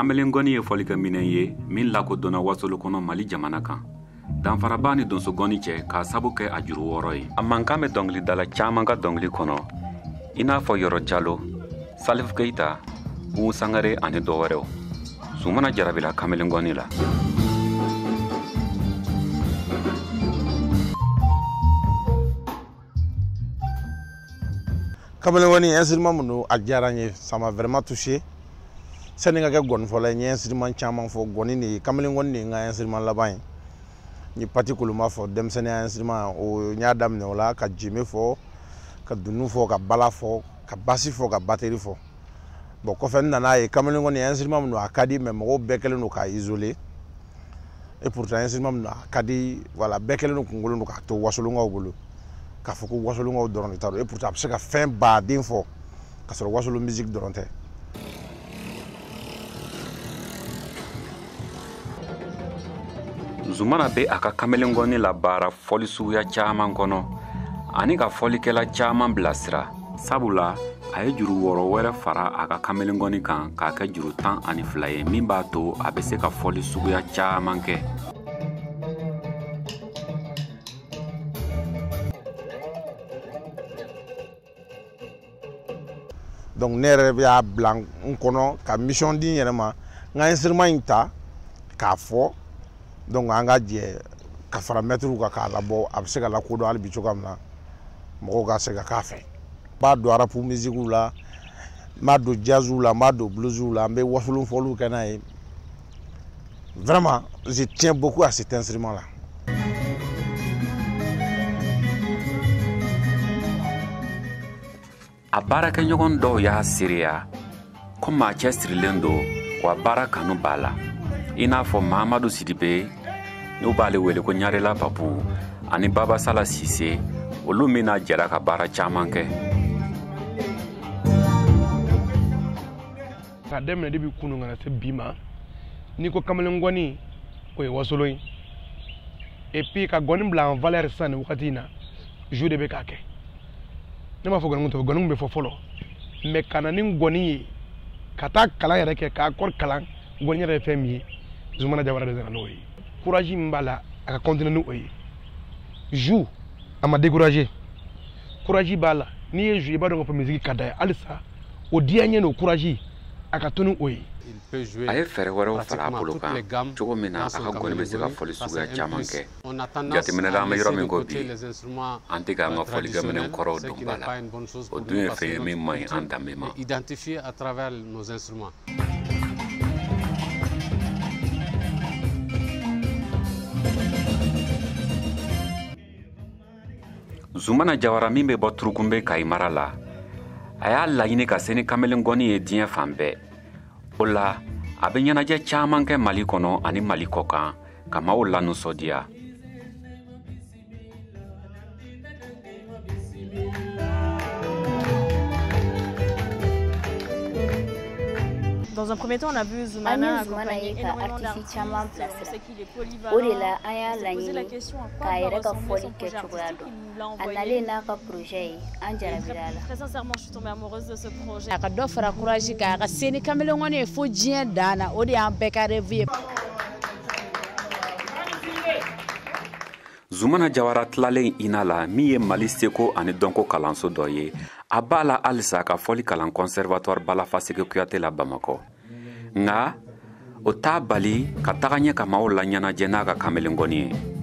Kamalenkɔni ye fɔlikɛminɛn ye min lakodɔnna Wasolo kɔnɔ Mali jamana kan. Danfara b'a ni donsogɔni cɛ k'a sabu kɛ a juru wɔɔrɔ ye. A mankan bɛ dɔnkilidala caman ka dɔnkili kɔnɔ, i n'a fɔ Yɔrɔ Jalo, Salifu Keyita, Umu Sangare ani dɔ wɛrɛw. Zumana jarabila kamalenkɔni la. Kamalenkɔni instrument min don, a diyara n ye, ça m'a vraiment touché. Sani n ka kɛ gɔnifɔla ye, n ye instrument caman fɔ. Gɔni de ye, kamalenkɔni de ye n ka instrument laban ye. N ye pati koloma fɔ, denmisɛnninya instrument, o n y'a daminɛ o la, ka jeme fɔ, ka dunun fɔ, ka bala fɔ, ka basi fɔ, ka bateri fɔ. Bon, kɔfɛ n nana ye kamalenkɔni instrument min don, a ka di, mais mɔgɔw bɛɛ kɛlen don k'a isoler. Et pourtant instrument min don, a ka di, voilà, bɛɛ kɛlen don kunkolo don k'a to wasolonkaw bolo. K'a fɔ ko wasolonkaw dɔrɔn de ta don. Et pourtant a bɛ se ka fɛn baden fɔ k'a sɔrɔ wasolon musique dɔrɔn tɛ. Zumana bɛ a ka kamalenkɔni labaara fɔli suguya caman kɔnɔ ani ka fɔlikɛla caman bilasira. Sabula a ye juru wɔɔrɔ wɛrɛ fara a ka kamalenkɔni kan k'a kɛ juru 12 ye min b'a to a bɛ se ka fɔli suguya caman kɛ. Donc ne yɛrɛ y'a bila n kɔnɔ ka mission di n yɛrɛ ma, n ka instrument in ta k'a fɔ. Donc an ka jɛ ka fara mɛtiriw kan k'a labɔ, a bɛ se ka lakodɔn hali bi cogoya min na, mɔgɔw ka se ka k'a fɛ. N b'a don rap musique la, n b'a don jazz la, n b'a don blues la, n bɛ wasolon fɔliw kɛ n'a ye. Vraiment, je tiens beaucoup à cet instrument-là. A baarakɛɲɔgɔn dɔw y'a seereya ko maa cɛsirilen don, wa baara kanu b'a la. I n'a fɔ Mahamadu Sidibe, n'u b'ale wele ko Ɲarela Papu, ani Babasala Sise, olu min n'a jɛra ka baara caman kɛ. K'a daminɛ depuis kunun ka na se bi ma, n'i ko kamalenkɔni, o ye wasolon ye. Et puis ka gɔni bila en valeur sisan nin wagati in na, jou de bɛ k'a kɛ. Ne m'a fɔ gɔni kun tɛ fɔ, gɔni kun bɛ fɔ fɔlɔ. Mais ka na ni gɔni ye, ka taa kalan yɛrɛ kɛ, k'a kɔri kalan, gɔni yɛrɛ ye fɛn min ye, Zumana Jawara de nana n'o ye. Courage min b'a la, a ka continuer n'o ye. Jou, a ma décourager. Courage b'a la, n'i ye jou, i b'a dɔn k'a fɔ musique ka d'a ye. Halisa, o diya n ye n'o courage, a ka to ni o ye. A ye fɛɛrɛ wɛrɛw fara a bolo kan cogo min na a ka gɔni bɛ se ka fɔli suguya caman kɛ. Jateminɛ la, an bɛ yɔrɔ min ko bi, an tɛ k'an ka fɔlikɛminɛn kɔrɔw don ba la. O dun ye fɛn ye min man ɲi an danbe ma. Zumana Jawara min bɛ bɔ Turukunbe Kayi mara la, a y'a laɲini ka se ni kamalenkɔni ye diɲɛ fan bɛɛ. O la, a bɛ ɲɛnajɛ caman kɛ Mali kɔnɔ ani Mali kɔkan ka maaw lanisɔndiya. Dans un premier temps, on a vu Zoumana An ye Zoumana accompagner ye ka énormément artiste d'artistes. caman On sait bilasira. qu'il est O de polyvalent. la an y'a On s'est posé la laɲini question à quoi k'a doit yɛrɛ ka ressembler fɔli son projet kɛcogoya artistique. dɔn. Il nous l'a A envoyé. nalen n'a ka projet ye, an Et jarabira la. très sincèrement, je suis tombée amoureuse de ce projet. A ka dɔ fara courage kan, a ka se ni kamalenkɔni ye fo diɲɛ dan na, o de y'an bɛɛ ka rêve ye. Zumana Jawara tilalen INA la, min ye Mali seko ani dɔnko kalanso dɔ ye, a b'a la halisa ka fɔli kalan conservatoire Balafaseke Kuyate la Bamakɔ. Nka o t'a bali ka taga ɲɛ ka maaw laɲɛnajɛ n'a ka kamalenkɔni ye.